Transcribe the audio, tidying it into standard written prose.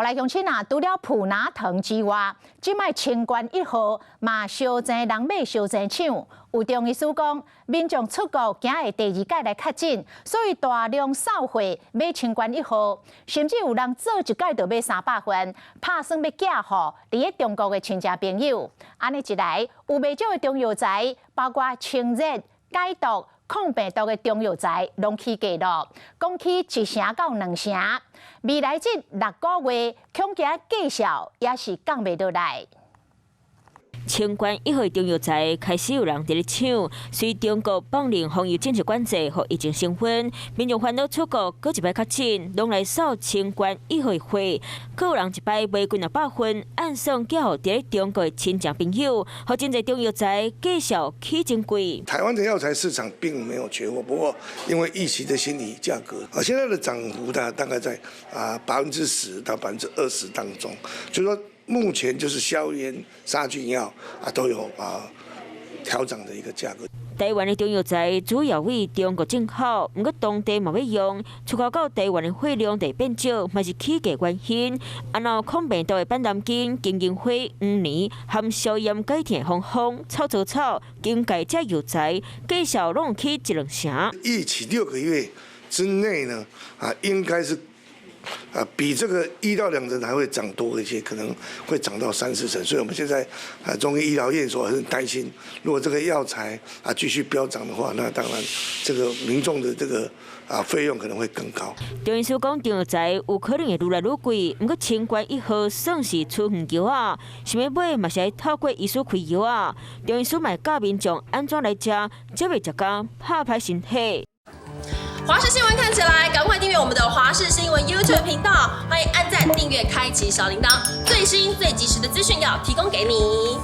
來鄉親啊，除了普拿疼之外，這擺清冠一號嘛，相濟人買相濟搶。有中醫師講，民眾出國驚會第二擺來確診，所以大量掃貨買清冠一號，甚至有人做一擺就買300份，拍算欲寄予佇咧中國的親戚朋友。按呢一來，有袂少的中藥材，包括清熱、解毒、抗病毒的中藥材，攏起價囉，講起一成到兩成。未來這六個月，恐驚價數也是降袂落來。清冠一號中藥材開始有人佇咧搶，隨中國放令防疫政策管制，予疫情升溫，民眾煩惱出國閣一擺確診，攏來掃清冠一號貨，閣有人一擺買幾若百份，按算寄予佇咧中國的親戚朋友，予真濟中藥材價數起真貴。台灣的藥材市場並沒有缺貨，不過因為疫情的心理價格啊，現在的漲幅大概在10%到20%當中，就是說，目前就是消炎殺菌藥啊，都有調漲的一個價格。台灣的中藥材主要為中國進口，毋過當地嘛欲用，出口到台灣的貨量會變少，嘛是起價原因。啊，若抗病毒的板藍根、金銀花、黃連含消炎解痛防風、臭藻草、荊芥這藥材，價數攏起一兩成。疫情6個月之內呢，應該是比這個1到2成還會漲多一些，可能會漲到三四成。所以我們現在中醫醫療院所很擔心，如果這個藥材繼續飆漲的話，那當然這個民眾的這個費用可能會更高。中醫師講，中藥材有可能會愈來愈貴，毋過清冠一號算是處方藥仔，想欲買嘛是愛透過醫師開藥仔。中醫師嘛教民眾按怎來食，才袂食甲拍歹身體。華視新聞看起來，趕快訂閱我們的華視新聞 YouTube 頻道，歡迎按讚、訂閱、開啟小鈴鐺，最新最及時的資訊要提供給你。